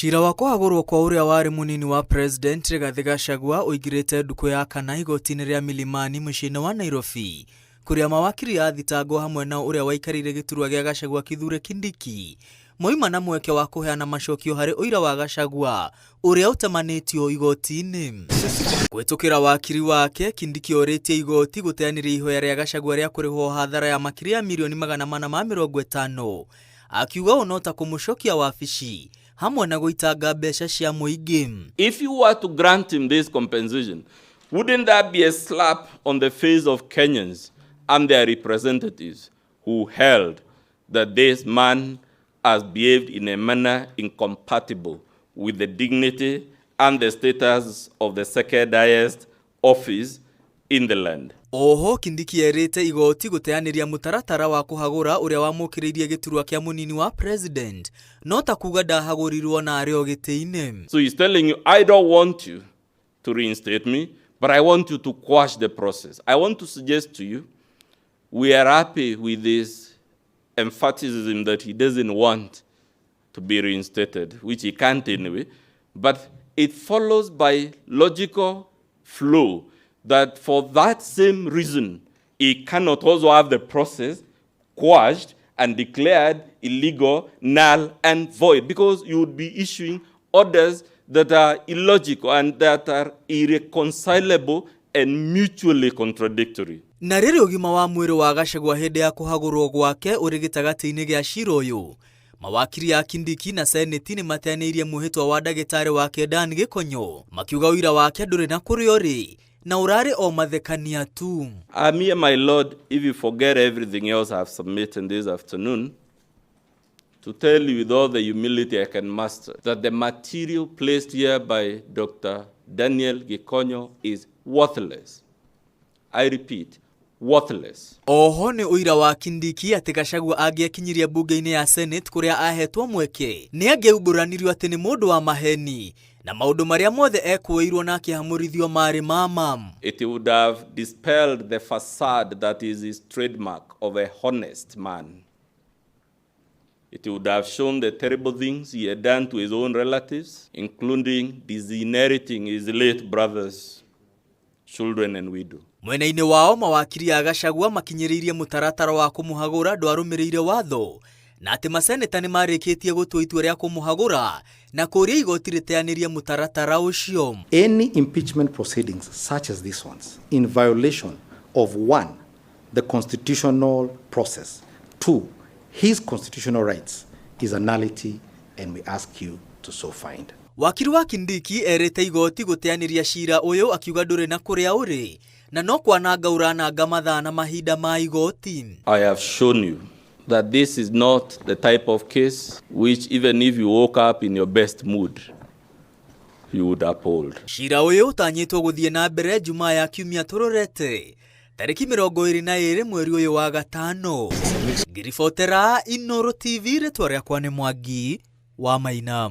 Cira wa kũhagũrwo kwa ũrĩa warĩ mũnini wa President Rigathĩ Gachagua ũingĩrĩte ndukũ ya kana igoti-inĩ rĩa Milimani mũciĩ-inĩ wa Nairobi kũrĩa mawakiri a thitangwo hamwe na ũrĩa waikarĩire gĩturwa gĩa Gachagua Kithure Kindiki moima na mweke wa kũheana macokio harĩ ũira wa Gachagua ũrĩa ũtemanĩtio igoti-inĩ. Kũhĩtũkĩra wakiri wake, Kindiki orĩtie igoti gũteanĩria ihoya rĩa Gachagua rĩa kũrĩhwo hathara ya makiri ya mirioni 450, akiuga ũũ no ta kũmũcokia wabici hamwe na gũitanga mbeca cia mũingĩ. If you were to grant him this compensation, wouldn't that be a slap on the face of Kenyans and their representatives who held that this man has behaved in a manner incompatible with the dignity and the status of the second highest office in the land? Oho Kindiki erĩte igoti gũteanĩria mũtaratara wa kũhagũra ũrĩa wamũkĩrĩirie gĩturwa kĩa mũnini wa president no ta kuga ndahagũrirwo na arĩ o gĩtĩ-inĩ. So he's telling you, "I don't want you to reinstate me, but I want you to quash the process." I want to suggest to you, we are happy with this emphaticism that he doesn't want to be reinstated, which he can't anyway, but it follows by logical flow that for that same reason, he cannot also have the process quashed and declared illegal, null, and void, because you would be issuing orders that are illogical and that are irreconcilable and mutually contradictory. Na rĩrĩ ũgima wa mwĩrĩ wa Gachagua hĩndĩ ya kũhagũrwo gwake ũrĩ gĩtagatĩ-inĩ gĩa cira ũyũ, mawakiri a Kindiki na Seneti nĩ mateanĩirie mwĩhĩtwa wa ndagĩtarĩ wake Dan Gĩkonyo, makiuga ũira wake ndũrĩ na kũrĩa ũrĩ na ũrarĩ o mathekania tu. I'm here, my Lord, if you forget everything else I've submitted this afternoon, to tell you with all the humility I can muster that the material placed here by Dr. Daniel Gikonyo is worthless. I repeat, worthless. Oho nĩ ũira wa Kindiki atĩ Gachagua angĩekinyirie mbunge-inĩ ya Senate kũrĩa ahetwo mweke nĩ angĩaumbũranirio atĩ nĩ mũndũ wa maheni na maũndũ marĩa mothe ekũĩirwo na akĩhamũrithio marĩ mama. It would have dispelled the facade that is his trademark of a honest man. It would have shown the terrible things he had done to his own relatives, including disinheriting his late brothers, children, and widow. Mwena-inĩ wao mawakiri a Gachagua makinyĩrĩirie mũtaratara wa kũmũhagũra ndwarũmĩrĩire watho na atĩ maseneta nĩ marĩkĩtie gũtua itua rĩa kũmũhagũra na kũũria igoti rĩteanĩrie mũtaratara ũcio. Any impeachment proceedings such as these ones in violation of one, the constitutional process, two, his constitutional rights, is a nullity, and we ask you to so find. Wakiri wa Kindiki erĩte igoti gũteanĩria cira ũyũ akiuga ndũrĩ na kũrĩa ũrĩ na no kwananga ũrananga mathaa na mahinda ma igoti. I have shown you that this is not the type of case which, even if you woke up in your best mood, you would uphold. Cira ũyũ ũtanyĩtwo gũthiĩ na mbere Jumaa ya kiumia tũrorete tarĩki 22 mweri ũyũ wa gatano. Ngĩribotera Inooro TV, rĩtwa rĩakwa nĩ Mwangi wa Maina.